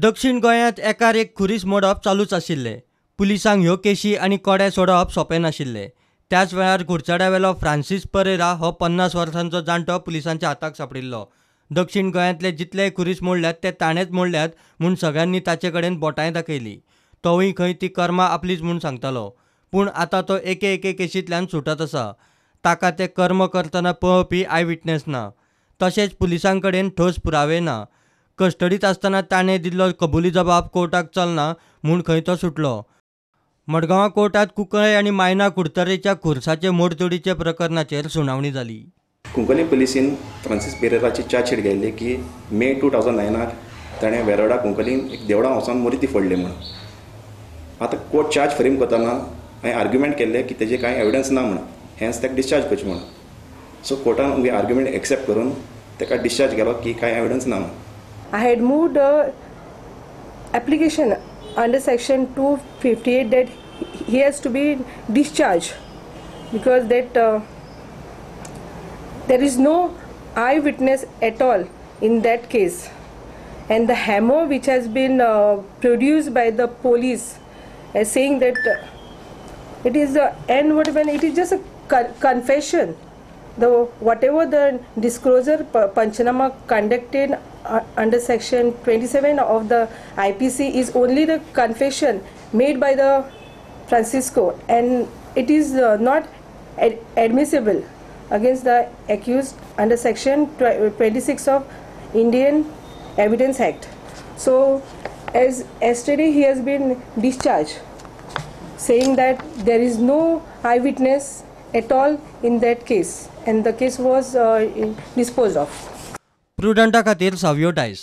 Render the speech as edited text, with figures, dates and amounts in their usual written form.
दक्षिण गोंयांत एकार एक खुरीस मोडप चालूच आशिल्लें. पुलिसांक ह्यो केशी आनी कोडे सोडोवप सोंपें नाशिल्लें. त्याच वेळार कुडचड्यावेलो फ्रांसीस परेरा हो 50 वर्सांचो जाण्टो पुलिसांच्या हाताक सांपडिल्लो. दक्षिण गोंयांतले जितले खुरीस मोडल्यात ते ताणेंच मोडल्यात म्हूण सगळ्यांनी ताचे कडेन बोटांय दाखयली. तोवूय खंय ती कर्मां आपलीच म्हूण सांगतालो. पूण आतां तो एके एके केशींतल्यान सुटत आसा. ताका ते कर्म करतना पळोवपी I witness ना. तशेंच पुलिसां कडेन ठोस पुरावे ना. कस्टडींत आसतना ताणें दिल्लो कबुली जबाब कोर्टाक चलना म्हूण खंय तो सुटलो. मडगांवां कोर्टांत कुंकळे आनी मायना कुडतरेच्या खुर्साचे मोडतोडीचे प्रकरणाचेर सुनावणी जाली. कुंकळ्ळी पुलिसीन फ्रांसीस पेरेराची चार्जशीट घेतली की मे 2009 ताणें वेरोडा कुंकळ्ळीन एक देवळां वचून मुर्ती फोडली म्हणून. आतां कोर्ट चार्ज फ्रेम करतना हांवें आर्ग्युमेंट केल्लें की तेजे कांय एविडन्स ना म्हणून, हेंच ताका डिस्चार्ज करचें म्हणून. सो कोर्टान आमगे आर्ग्युमेंट एक्सेप्ट करून ताका डिस्चार्ज केलो की कांय एविडन्स ना म्हणून. I had moved application under section 258 that he has to be discharged because that there is no eyewitness at all in that case, and the hammer which has been produced by the police as saying that it is and what when it is just a confession. The whatever the disclosure panchanama conducted under section 27 of the IPC is only the confession made by the Francisco, and it is not admissible against the accused under section 26 of Indian Evidence Act. So as yesterday he has been discharged, saying that there is no eyewitness at all in that case, and the case was disposed of. प्रुडंटा खातीर सावियो डायस.